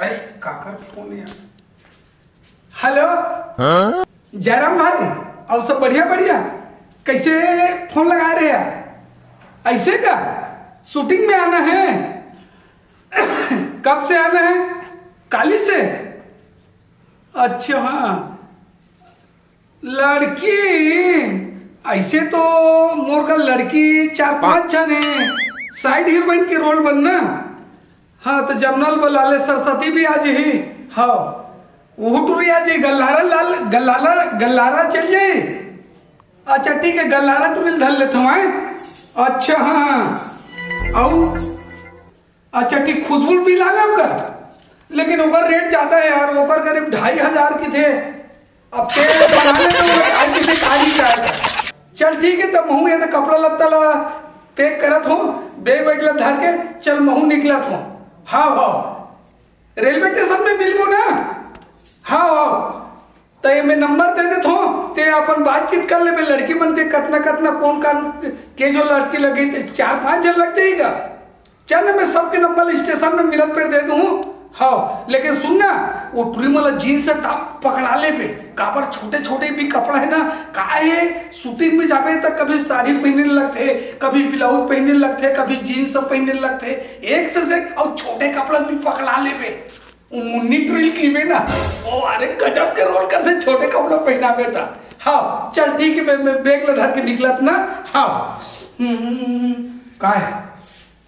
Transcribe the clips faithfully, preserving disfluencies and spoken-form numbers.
अरे, काकर फोन है यार? हेलो। हाँ? जयराम भाई, अउ सब बढ़िया बढ़िया? कैसे फोन लगा रहे यार? ऐसे का? शूटिंग में आना है? कब से आना है? काली से? अच्छा, हाँ। लड़की, ऐसे तो मोर का लड़की चार पांच झन है, साइड हीरोइन के रोल बनना। हाँ, तो जमनल बलाले सरस्वती भी आ जही। हाँ, वो टुरी आ जही, गल्हारा लाल, गल्हारा, गल्हारा चल जाए। अच्छा, ठीक है, गल्हारा टुरी धर लेत हूँ, हैं? अच्छा, हाँ, हाँ। अउ अच्छा, ठीक, खुशबू भी ला ला ओकर, लेकिन ओकर रेट ज्यादा है यार, ओकर करीब ढाई हजार की थे। अब तेल बना ले तो ओकर आज किसी काली जाए। चल ठीक है, तब महू ये तो कपड़ा लत्ता ला पैक करत हो, बैग वैग ला धर के चल, महू निकलत हो। हाँ, हाँ, रेलवे स्टेशन में मिलबो ना। हाँ, हाँ, त ये मैं नंबर दे देत हूँ, ते अपन बातचीत कर लेबे लड़की मन के, कतना कतना कौन कान के जो लड़की लगी, ते चार पांच झन लग जाएगा। चल, मैं सबके नंबर स्टेशन में मिलत पर दे दूँ। हाँ, लेकिन सुन ना, वो टुरी मन ला जींस से टॉप पकड़ा लेबे, काबर छोटे छोटे भी कपड़ा है ना, का है, शूटिंग में जाबे त कभी साड़ी पहने लगथे, कभी ब्लाउज पहने लगथे, कभी जींस पहने लगथे, एक से एक, और छोटे कपड़ा भी पकड़ा लेबे। वो मुन्नी टुरी ल कहिबे ना, ओ अरे गजब के रोल करथे, छोटे कपड़ा पहनाबे त। हाँ, चल ठीक है, मैं, मैं बैग ला धर के निकलत ना। हाँ। हम्म, का है?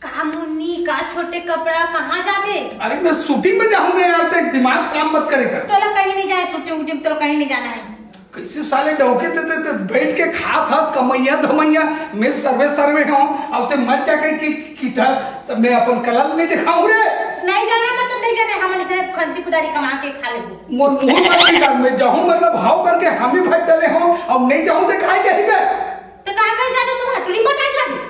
का मुन्नी, का छोटे कपड़ा, कहाँ जाबे? अरे मैं शूटिंग में जाहूँ ना यार, तो एक दिमाग खराब मत करे कर। तोला कहीं नहीं जाए, शूटिंग वूटिंग तोला कहीं नहीं जाना है। कैसे साले डौके ते, ते, ते बैठ के खात हस, कमैया धमैया, मैं सर्वे सर्वे हूँ, अब ते मत जाके कि, कि था, तब मैं अपन कला नहीं दिखाऊँ रे। नहीं जाना है, मतलब नहीं जाना है, हमन से खंती कुदारी कमा के खा लेबो। मोर मुंह मत निकाल, मैं जाहूँ मतलब हाव करके हम ही भट डले हूँ, अब नहीं जाहूँ तो काय कही बे? तो का कर जाबे, तू हटुली पटा जाबे?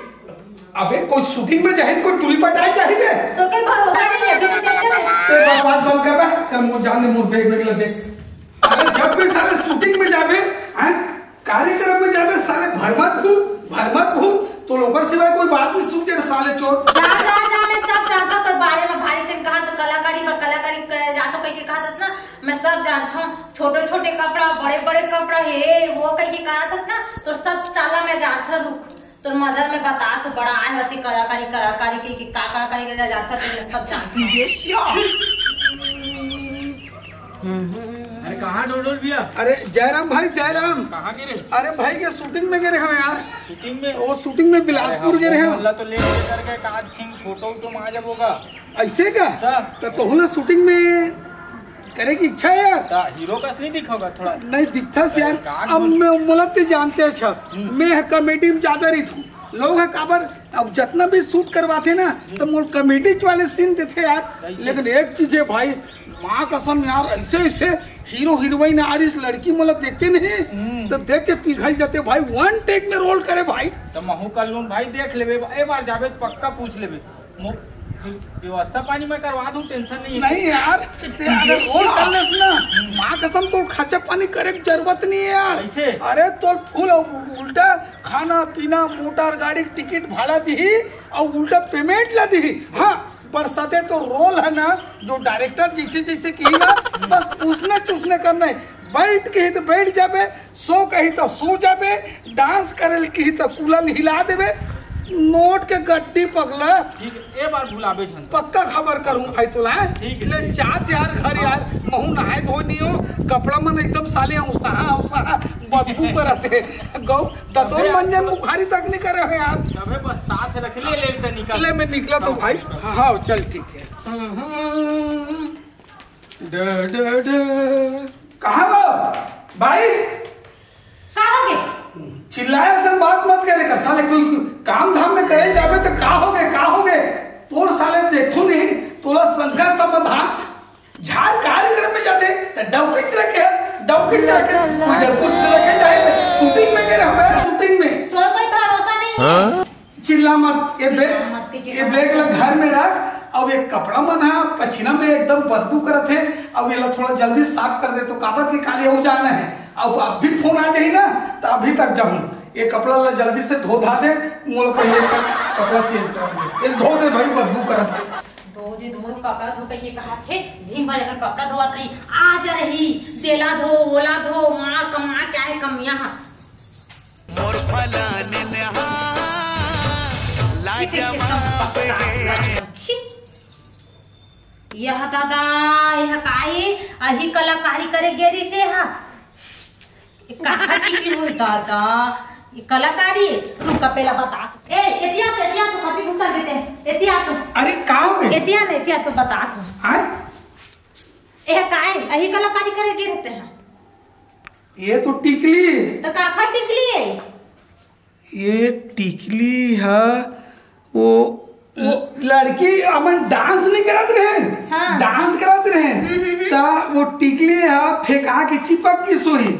अबे कोई शूटिंग में जाही, कोई टुरी पटाए जाही बे? तो के भरोसा नहीं है, अभी तो देखते रहे। ते बकवास बंद कर बे, चल मोर जान दे, मोर बैग बैग ला दे। अरे जब भी साले शूटिंग में जाबे, हैं, कार्यक्रम में जाबे, साले भर मत भू, भर मत भू, तो ओकर सिवाय कोई बात नहीं सूझे रे साले चोर। जा, जा, जा, मैं सब जानता हूँ तोर बारे में, भारी तेन कहा तो कलाकारी पर कलाकारी करे जात हो कह के कहा था ना, मैं सब जानता हूँ। छोटे छोटे कपड़ा, बड़े बड़े कपड़ा, हे वो कह के कहा था ना, तो सब चाला मैं जानता हूँ। रुक, तोर मदर में बता तो बड़ा आए होती कलाकारी, कलाकारी के, के का कलाकारी के जाता तो मैं सब जानता हूँ। ये श्या। अरे कहाँ डोडोल भैया? अरे जयराम भाई, जयराम। कहाँ गिरे? अरे भाई, ये शूटिंग में गिरे हम यार। शूटिंग में? वो शूटिंग में बिलासपुर अरे, गिरे हम। हमला तो लेके चल गए, कहा छिन फोटो उटो में आ जाबो गा। ऐसे का? ता। तो तोहला शूटिंग में करे की इच्छा है यार? ता हीरो कस नहीं दिखोगा थोड़ा? नहीं दिखता से यार। अरे, कहाँ अब बोल- मैं, मोला ते जानते हैं छस, हम्म। मैं कॉमेडी में ज्यादा रही थू। लोग है काबर, अब जितना भी शूट करवाते ना, तो मोर कॉमेडी वाले सीन देते यार। सही, सही। लेकिन एक चीज है भाई, माँ कसम यार, ऐसे ऐसे हीरो हीरोइन आ रही, इस लड़की मोला देखते नहीं, हम्म। तो देख के पिघल जाते भाई। वन टेक में रोल करे भाई। तो महू कल्लून भाई देख लेबे, ए बार जाबे तो पक्का पूछ लेबे। मो-, व्यवस्था पानी मैं करवा दूं, टेंशन नहीं है। नहीं यार, ते अगर रोल कर लेस ना, माँ कसम, तो खर्चा पानी करे के जरूरत नहीं है यार। कैसे? अरे तो फुल उल्टा खाना पीना, मोटर गाड़ी के टिकट भाड़ा दिही और उल्टा पेमेंट ला दिही। हाँ, बरसाते तो रोल है ना, जो डायरेक्टर जैसे जैसे कही ना, बस उसने चूसने करना है। बैठ के ही तो बैठ जाबे, सो कही तो सो जाबे, डांस करे ल कही तो कूला ल हिला देबे। नोट के गड्डी पगला। ठीक है, ए बार भुलाबे झन। पक्का खबर करूं भाई तोला, हैं? ठीक है, ले ठीक है। जा यार घर यार, महू नहाए धोए नहीं हो, कपड़ा मन एकदम साले औसहा औसहा बदबू करत हे। गौ दतोन अबे मंजन बुखारी तक नहीं करे हो यार। अबे बस साथ रख ले, ले तो निकल। ले मैं निकला तो भाई। हाँ, हाँ, चल ठीक है। हम्म। ड, ड, ड। कहाँ बा? भाई? का हो गे? चिल्लाया सन बात मत करे कर साले, कोई, कोई काम धाम में करे जाबे तो का हो गे, का हो गे? तोर साले देखथू नहीं, तोला संघा समाधान झार कार्यक्रम में जाते, तो डौकी रखे, डौकी रखे, उधर कुछ रखे जाए, शूटिंग में गए हम, शूटिंग में। तोर कोई भरोसा नहीं है। हाँ? चिल्ला मत, ये बे-, चिल्ला मत, ये ये बैग ला घर में रख, और ये कपड़ा मन हा पछिना में एकदम बदबू करत हे, और ये ला थोड़ा जल्दी साफ कर दे, तो काबर के काली हो जाना है। अब, अब भी फोन आ जाही ना, तो अभी तक जाहूँ, ये कपड़ा ला जल्दी से धो धा दे, मोल पहले तक। कपड़ा चेंज कर दे, ए, धो दे भाई, बदबू करत हे। धो दे, धो दे, कपड़ा धो कहिके कहाथे। दिन भर एकर कपड़ा धोवत रही, आ जा रही, तेला धो, ओला धो, मार कमा, क्या है कमिया हा? मोर फलाने ने हा, लाजवाब हे। छी। यह दादा, यह काहे अही कलाकारी करे गे रिहिसे हा? ए, काखर टिकली होई दादा, ये कलाकारी। रुक, पहला बता तो। ए, एतिया तो, एतिया तो, कति घुसा देते हैं, एतिया तो। अरे, का हो गए? एतिया नहीं, एतिया तो बता तो। आय? ए, काहे अही कलाकारी करे गे रिहिसे हा? ये तो टिकली। तो काखर टिकली है? ये टिकली ह, वो ल-, लड़की हमन डांस नहीं करत रहे, हाँ। डांस करत रहे, हम्म, हम्म, हम्म। त वो टिकली ह फेंका के चिपक गिस होही।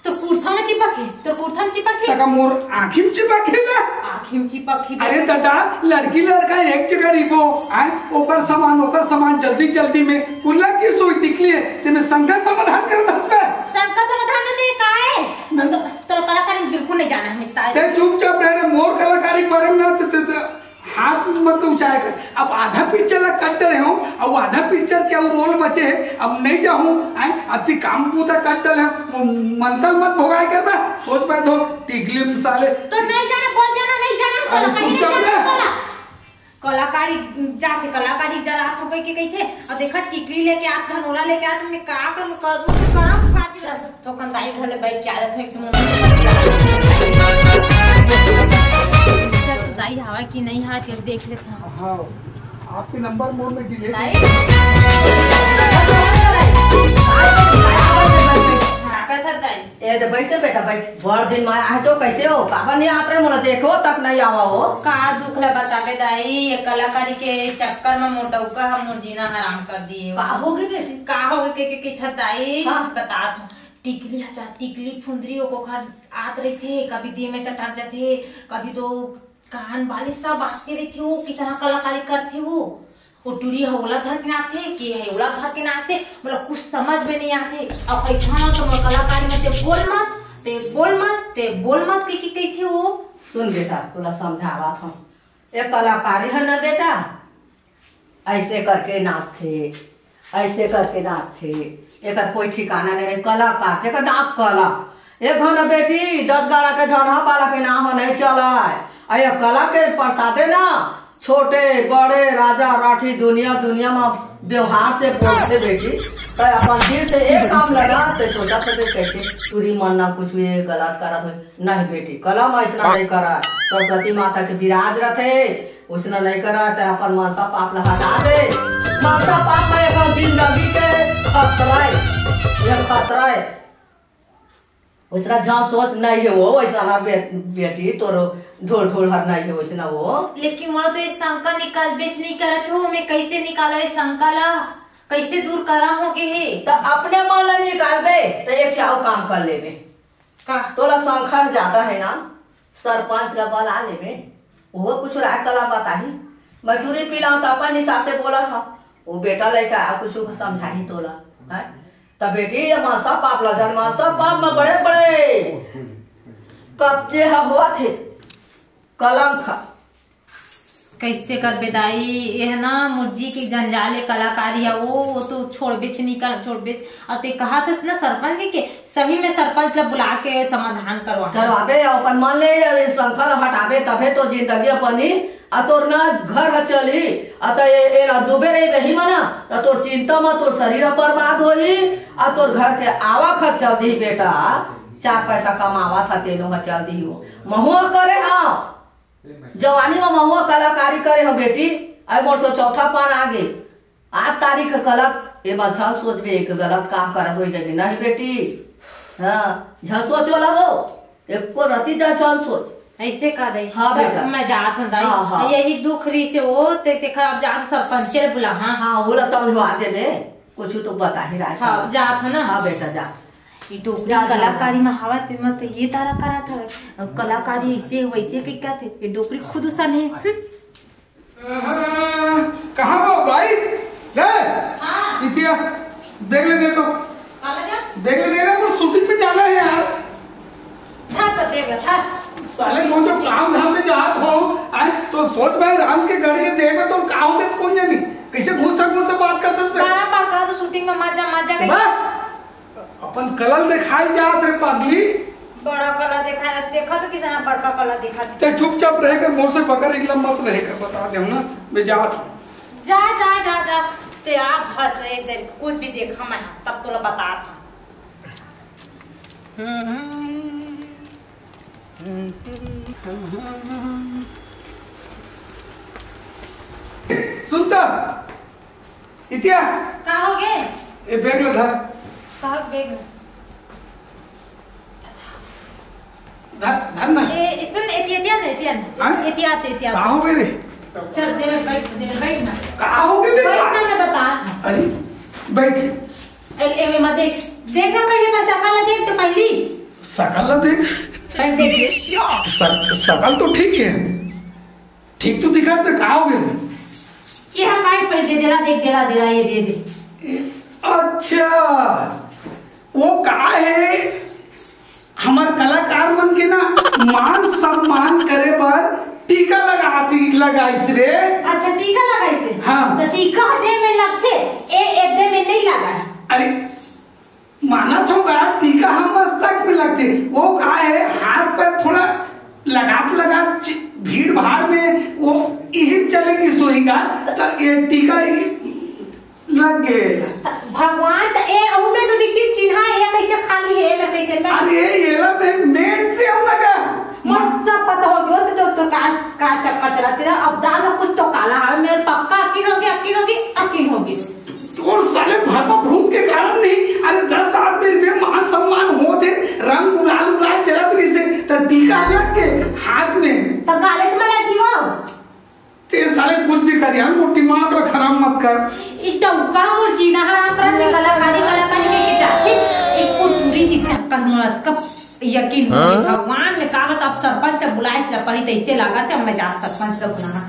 तो कुर्ता में चिपक हे, तो कुर्ता में चिपक हे। तका मोर आँखी में चिपक हे ना। आँखी में चिपक हे। अरे दादा, लड़की लड़का एक जगह रहिबो, आय, ओकर सामान, ओकर सामान, जल्दी जल्दी में कुल्ला की सोई टिकली हे, तेमे शंका समाधान करत हस बे। शंका समाधान में ते का है? हम तो तोर कलाकारी में बिल्कुल नहीं जाना है, मैं बता ते देती हूँ। चुपचाप रह रे, मोर कलाकारी के बारे में ना ते, ते, ते हाथ मत उचाए कर। अब आधा पिक्चर ला कट रहे हो, अब आधा पिक्चर के अउ रोल बचे है, अब नहीं जाहूँ, आय, अति काम पूता कट डले हो, मंतल मत भोगाए कर बे, सोच पाए तो टिकली में साले। तो नहीं जाना, बोल जाना, नहीं जाना, तो अरे कहीं नहीं चुपचाप जाना, रह। बोला। कलाकारी जाथे, कलाकारी जलात हो कहिके कहिथे, अउ देखा टिकली लेके आत, धनोरा लेके आत, मैं का करूँ, कर दूँ, करम फाट जात। थोकन दाई घर ले बैठ के आ जात हो, एक तो मोबाइल। अच्छा, तो दाई हवा कि नहीं हवा, तेल देख लेत हूँ। हाँ, आपके नंबर मोर में डिलीट दाई। हाँ, कैसा दाई? ए, तो बैठ तो बेटा, बैठ। बड़ दिन में आए तो कैसे हो? काबर नहीं आत रहे, मोला देखो तक नहीं आवा हो। का दुख ला बताबे दाई, ये कलाकारी के चक्कर में मोटौका हम मोर जीना हराम कर दिए हो। का हो गई बेटी? का हो गई के, के, के छत दाई? हाँ। बतात हूँ। टिकली ह, चाहे टिकली फुंदरी ओ कोखर आत रहिथे, कभी देह में चटक जाथे, कभी तो कान बाली सब आते रहिथे, वो कितना कलाकारी करथे वो। वो टुरी ह ओला धर के नाचथे, के है ओला धर के नाचथे, मतलब कुछ समझ में नहीं आथे। अब कहिथन तो मोर कलाकारी में ते बोल मत, ते बोल मत, ते बोल मत, के, के कहिथे वो। सुन बेटा, तोला समझावत हूँ, ये कलाकारी है ना बेटा, ऐसे करके नाचथे, ऐसे करके नाचथे, एकर कोई ठिकाना नहीं रहे। कलाकार, जेकर नाम कला, एक हो ना बेटी, दस गाड़ा के धनहा पाला के नाम हो नहीं चलाए। आ ये कला के प्रसादे ना, छोटे, बड़े, राजा, राठी, दुनिया, दुनिया में व्यवहार से बोलथे बेटी। तो अपन दिल से एक काम लगा, तो सोचा तो कैसे टुरी मन ना कुछ भी गलत करत हो। नहीं बेटी, कला में ऐसा नहीं करा। सरस्वती माता के विराज रथे, उसने नहीं करा, ते अपन मनसा पाप ला हटा दे। मनसा पाप है एकर जिंदगी के खतरा है, ये खतरा है। उसना जहाँ सोच नहीं है वो, वैसा ना बे-, बेटी तोर ढोल ढोल हर नहीं है वैसना वो। लेकिन वो तो ये शंका निकाल बेच नहीं करत हो, मैं कैसे निकालो ये शंका ला, कैसे दूर करा हो गे हे? तो अपने मन ला निकालबे, तो एक ठे अउ काम कर लेबे। का? तोला संखर ज्यादा है ना, सरपंच ला बला लेबे, वो कुछ राय सलाह बताही। मैं टूरी पीला तो अपन हिसाब से बोला था, वो बेटा लइका आ कुछ समझाही तोला, है? तब बेटी ये मनसा पाप ला जान, मनसा पाप में बड़े बड़े कब्जे ह होत हे, कलंक ह। कैसे करबे दाई, एह ना मोर जी के जंजाल ए कलाकारी ह, वो, वो तो छोड़बेच नहीं कर, छोड़बेच। अउ ते कहा था ना सरपंच के, के सही में सरपंच ला बुला के समाधान करवा। करवाबे, अपन मन ले ये शंका ला हटाबे, तभे तोर जिंदगी बनी, आ तोर ना घर ह चलही, आ त ये, ये ला डूबे रही रही मना, त तोर चिंता म तोर शरीर ह बर्बाद होही, आ तोर घर के आवक ह चल दी बेटा, चार पैसा कमावा था तेनो ह चल दी हो। महुआ करे हा, जवानी में महुआ कलाकारी करे हो बेटी, अब मोर से चौथा पान आ गे। आठ तारीख के कलक, ए बार झन सोचबे, एक गलत काम कर होई जाही। नहीं बेटी, हाँ, झन सोच वाला हो, एको रति जा झन सोच। ऐसे का दई? हाँ तब बेटा। मैं जात हूँ दाई। हाँ, हाँ। यही दुख रही से वो, ते, ते खराब जात हूँ सरपंचे ले बुला, हाँ। हाँ, वो ला समझवा देबे, कुछ तो बता ही रहा है। हाँ, जात हूँ ना। हाँ बेटा, जा। ये डोकरी जा, जा, जा। कलाकारी में हवा ते मत ये तारा करा था। अब कलाकारी ऐसे वैसे के क्या थे? ये डोकरी खुद उसन है। हम्म। अहाँ, कहाँ हो भाई? ले, हाँ। इतिया, बैग ले दे तो। काला जा? बैग ले दे ना, वो शूटिंग पे जाना है यार। था तो बैग था। साले, वो जो काम धाम में जात हो, तो सोच भाई, रांध के गढ़ के देह में तो का होगे, कौन जानी कैसे घुस घुस बात करत हस बे। बार बार कहा तो शूटिंग में मत जा, मत जा कहीं। बा, अपन कला ल देखाय जात रे पागली। बड़ा कला देखाय, देखा तो कितना बड़का कला देखा। ते चुपचाप रहे कर, मोर से बकर इगला मत रहे कर, बता देंव ना, मैं जात हंव। जा, जा, जा, जा। ते आप बस एक दिन कुछ भी देखा मैं, तब तोला बतात हंव। सुन त, इतिया। का होगे? ए, बैग ल धर। का होगे बैग में? धर, धर ना। ए, ए, सुन, एतिया, एतिया ना, एतिया ना। हाँ? एतिया, एतिया। का होगे रे? चल, दे में बैठ, दे में बैठ ना। का होगे बे? बैठ ना, मैं बता। अरे, बैठ। ए, ए, में मत देख। देख ना पहले, मैं शकल ला देख तो पहली। शकल ला देख। पहले देख। शक-, शकल तो ठीक है। ठीक तो दिखत हे, का होगे? ये हम भाई पर दे देला, देख देला, देला, ये दे दे। ए, अच्छा, वो का है, हमर कलाकार मन के ना मान सम्मान करे बर टीका लगाती, लगाइस रे। अच्छा, टीका लगाइस हे? हाँ। तो टीका ह जेब में लगथे, ए, ए दे में नहीं लगा। अरे, मानत हंव गा, टीका ह मस्तक में लगथे, वो का है, हाथ पर थोड़ा लगात लगात चि-, भीड़ भाड़ में वो इहिम चले गिस होही गा, त ये टीका ही लग गे। भगवान, त ए अहू में तो दिखती चिन्हा, ए कैसे खाली है, ए में कैसे में? अरे, एला मैं मेट देंव ना गा। मोर सब पता होगे, तो, तो, तो का, का चक्कर चलाते रहा। अब जान लो, कुछ तो काला है, मेरे पक्का अकिन होगे, अकिन होगे, अकिन होगे। तोर साले भरमा भूत के कारण नहीं, अरे, दस आदमी रुपये मान सम्मान होत हे, रंग गुलाल उलाल चलत रहिस हे, त टीका लग गे हाथ में। त काले से मला की वो? ते साले कुछ भी कर यार, वो दिमाग ला खराब मत कर। ई टउका मोर जीना हराम करत हे, कलाकारी, कलाकारी में के जाथे, एक कुरकुरी के चक्कर में कब यकीन हो गया। भगवान में का बता, अब सरपंच के बुलाइस ला पड़ी, तैसे लागत हे, अब मैं जा सरपंच ला बुलाना।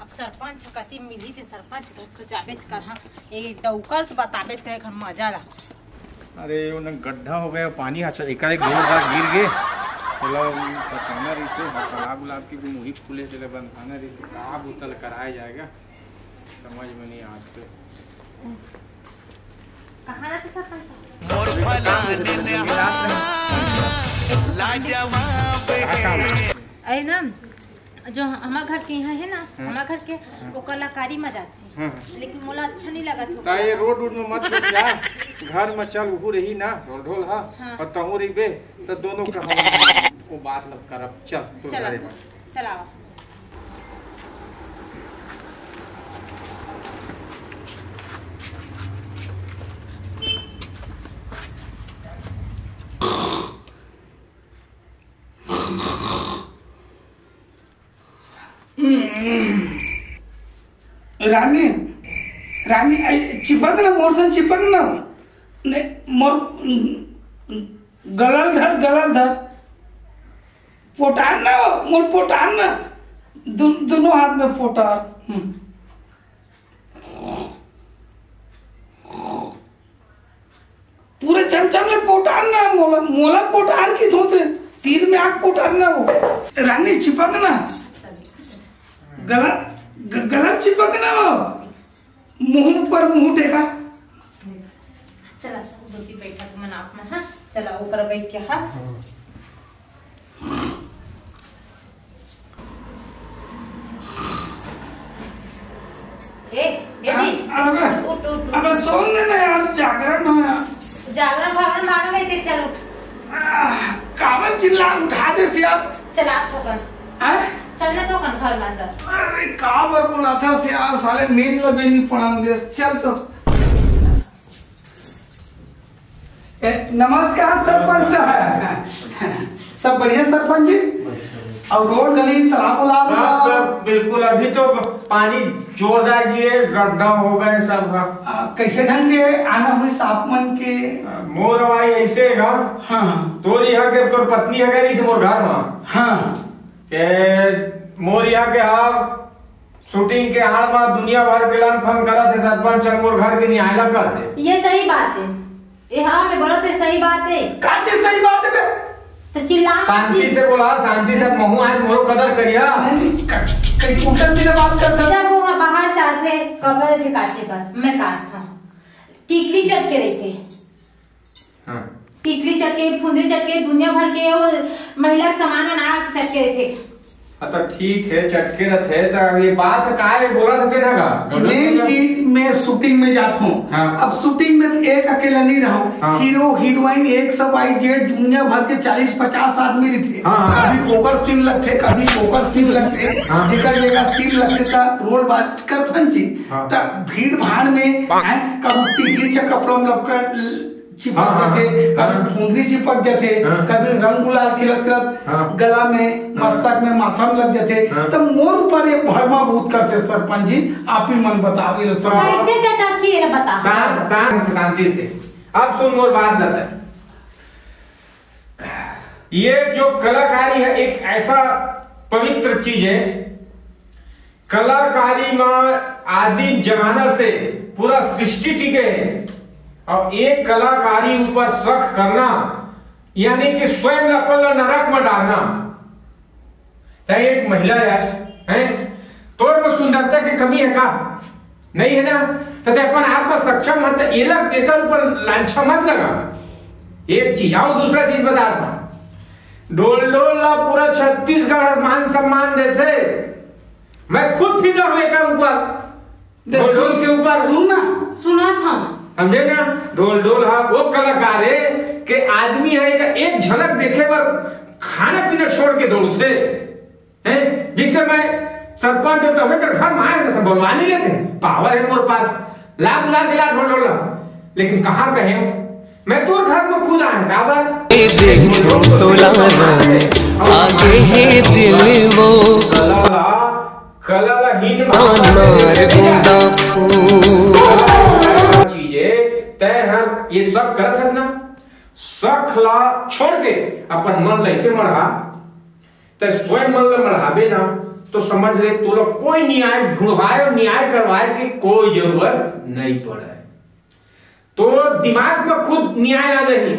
अब सरपंच कति मिलही, ते सरपंच घर तो जाबेच करहा। ए डउका ल तो बताबेच करे, घर मजा ला। अरे, वो न गड्ढा होगे, पानी अच्छा एकाएक जोरदार गिर गे। चलो, बचाना रहिस हे, तालाब उलाब के भी मुही खुले, चले बंधाना रहिस हे, का बोतल कराया जाएगा, समझ में नहीं आज तो। कहाँ रहते सरपंच साहब? मोर फलाने ने लाजवाब है। अरे ना, जो हमार घर के यहाँ है ना, हाँ। हमार घर के, हाँ। वो कलाकारी में जाथे। हाँ, हाँ। लेकिन मोला अच्छा नहीं लगा था। ता ये रोड वोड में मत घुस जा, घर में चल, उहू रही ना ढोल ढोल हा, हाँ। और तहूँ रहिबे, तो दोनों का हम वो बात लग करब। चल, तू चला घरे तो, में। चलावा। रानी, रानी, आई, चिपक ना, मोर से चिपक ना। ने, मोर, गलल धर, गलल धर। पोटार ना, मोर पोटार ना। दु-, दोनों हाथ में पोटार। हम्म। पूरे चमचम ले पोटार ना, मोला, मोला पोटार की धोते, तीर में आग पोटार ना वो। रानी चिपक ना, गला, ग-, गला में चिपक ना वो, मुंह पर मुंह टेका। चला, सब दो तीन बैठा तुमन आप में, हाँ? चला, ऊपर बैठ के, हाँ? ए, ए जी। हाँ, अबे, उठ, उठ, उठ। अबे सोन दे ना यार, जागरण हो यार। जागरण फागरण मारो गए थे, चल उठ। आह, काबर चिल्ला, उठा दे से यार। चला तो कर। हैं? चल ना तो कर घर में अंदर। अरे काबर बुलाथस यार, साले नींद लबे नहीं पड़न दे, चल तो। ए, नमस्कार सरपंच साहब। सब बढ़िया सरपंच जी? और रोड गली, तालाब उलाब? सब, सब बिल्कुल, अभी तो पानी जोरदार गिरे, गड्ढा हो गए सब। आ, कैसे ढंग के आना हुई साफ मन के? मोर भाई ऐसे है गा। हाँ। तोर यहाँ के, तोर पत्नी है गा, इसे मोर घर में। हाँ। के मोर यहाँ के हा, शूटिंग के आड़ मा दुनिया भर के लंड फंड करत हे, सरपंच ह मोर घर के नियायला कर दे। ये सही बात है। ए हाँ, मैं बोलत हे, सही बात है। का चीज सही बात है बे? तो चिल्ला मत शांति जी। से बोला, शांति से, महू आज मोरो कदर करिया। नहीं, नहीं, क-, कहीं उल्टा सीधा बात करता। जब वो बाहर से आथे, कपड़ा देखे काचे पर, मैं काचथंव। टिकली चटके रहिथे। हाँ। टिकली चटके, फुंदरी चटके, दुनिया भर के वो महिला के सामान मन आ चटके रहिथे। हाँ, तो ठीक है, चटके रथे, तो अब ये बात का है, बोला था तेरा का? मेन चीज, मैं शूटिंग में जात हूँ। हाँ। अब शूटिंग में तो एक अकेला नहीं रहूँ, हाँ। हीरो, हीरोइन, एक सब आई जेड, दुनिया भर के चालीस पचास आदमी रहिथे। हाँ, हाँ। कभी ओकर सीन लगथे, कभी ओकर सीन लगथे, हाँ। जेकर जगह सीन लगथे, त रोल बात करथन जी। हाँ। त भीड़ भाड़ में, हैं, कभी टिकली से कपड़ा में लपका चिपक हाँ, हाँ, जाथे, हाँ। कभी फुंदरी चिपक जाथे, हाँ। कभी रंग गुलाल खिलत खिलत हाँ। गला में, हाँ। मस्तक में, माथा में लग जाथे, हाँ। त मोर ऊपर ये भरमा बहुत करथे सरपंच जी, आप ही मन बताओ ये सब। कैसे चटक की ये बता। शांत, शांत, शांति से। अब सुन मोर बात, दादा। ये जो कलाकारी है, एक ऐसा पवित्र चीज है। कलाकारी में आदिम जमाना से पूरा सृष्टि टिके है। और एक कलाकारी ऊपर शक करना, यानी कि स्वयं ला अपन ला नरक में डालना। तै एक महिला यार, हैं? तोर में सुंदरता के कमी है का? नहीं है ना? तो तै अपन आप में सक्षम है, तो एला, एकर ऊपर लांछा मत लगा। एक चीज, आओ दूसरा चीज बता था। डोल डोल ला पूरा छत्तीसगढ़ मान सम्मान देथे। मैं खुद फिदा हूँ एकर ऊपर। दे ढोल ढोल के ऊपर। सुन ना। सुना था। समझे ना? ढोल ढोल हा वो कलाकार है कि आदमी है कि एक झलक देखे बर खाना पीना छोड़ के दौड़थे। हैं? जिससे मैं सरपंच हूँ, तबे तो घर में आए, तो बोलवा नहीं लेते। पावर है मोर पास, लाख लाख लाख ढोल ढोल। लेकिन कहाँ कहे हो? मैं तोर घर में खुद आए, काबर? ए देख तोला राम, आगे हे दिल वो। कला ला, कला ला हीन अनार गुंदा फूल। चीजे, तै हर ये सब करत हस ना, शक ला छोड़ के अपन मन ला ऐसे मढ़ा, तै स्वयं मन ला मढ़ाबे ना, तो समझ ले, तोला कोई न्याय ढूंढवाए और न्याय करवाए की कोई जरूरत नहीं पड़े। तो दिमाग में खुद न्याय आ जाही।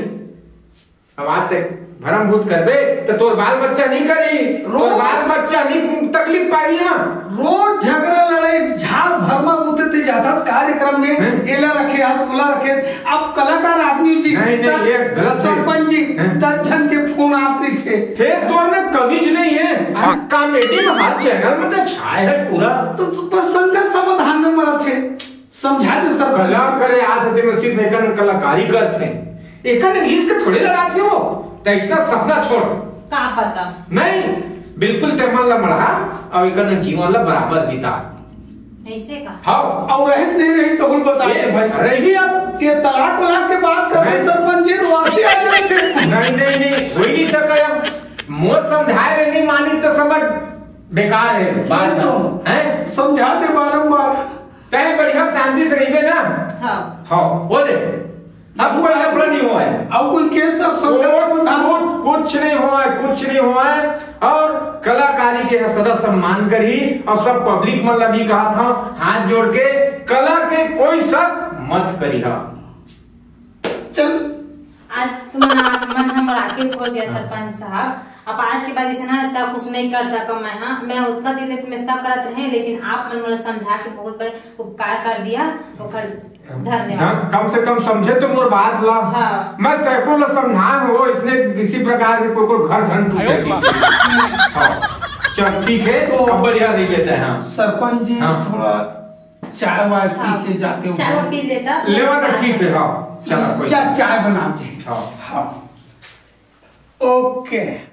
अब आज तक भरम भूत करबे, तो तोर बाल बच्चा नहीं करी, तोर रोज बाल बच्चा नहीं तकलीफ पाई ना। रोज झगड़ा लड़ाई, झाड़ भरमा उठते जाथस कार्यक्रम में, हैं? एला रखे हस, ओला रखे हस। अब कलाकार आदमी जी, नहीं, नहीं, दस, ये गलत है। सरपंच जी, हैं? दस झन के फोन आत रहिथे। फिर तोर में कमीज नहीं है। हाँ। कॉमेडी में हर चैनल में तो छाए है पूरा। तो बस संघर्ष समाधान में मरत है। समझा दे सर। कला करे आत हे, तेमे सिर्फ एकन कलाकारी करथे, एकन रिस्क थोड़े लगाथे हो, त इसका सपना छोड़। का पता। नहीं, बिल्कुल ते मन ला मढ़ा और एकन जीवन ला बराबर बिता। ऐसे का? हाँ। और रहित नहीं रही तो कुल बता दे भाई। रही अब। ये तलाक वलाक के बात करते नहीं। सरपंच जी, वासी आ जाते। नहीं, नहीं, नहीं, हो ही नहीं सका अब। मोर समझाए ले नहीं मानी तो समझ बेकार है बात। नहीं तो। हैं? समझा दे बारंबार। तय बढ़िया शांति से रहिबे ना। हाँ। हाँ, वो दे। अब कोई लफड़ा नहीं हुआ है। अब कोई केस अब समझा कुछ, समाधान। कुछ, कुछ नहीं हुआ है, कुछ नहीं हुआ है। और कलाकारी के सदा सम्मान करी और सब पब्लिक मन ला भी कहा था, हाथ जोड़ के, कला के कोई शक मत करिहा। चल। आज तुमन आप मन हमर आँखी खोल दिया हाँ। सरपंच साहब। अब आज के बाद ऐसे ना शक उक नहीं कर सको मैं। हाँ, मैं उतना दिन ले तुम्हें शक करत रहे, लेकिन आप मन मुझे समझा के बहुत बड़े उपकार कर दिया। ओकर धन्यवाद। धन-, कम से कम समझे तो मोर बात ला। हाँ। मैं सैकड़ों ला समझा हो, इसने किसी प्रकार के कोई, कोई घर झन टूटे। हाँ। चल ठीक है, तो अब बढ़िया नहीं लेते हैं। हाँ। सरपंच जी हाँ। थोड़ा चाय वाय पी हाँ। के जाते हो चाय भाई। पी लेता। लेवा तो ठीक है, हाँ। चला कोई चाय, चाय बना जी। हाँ। हाँ। ओके।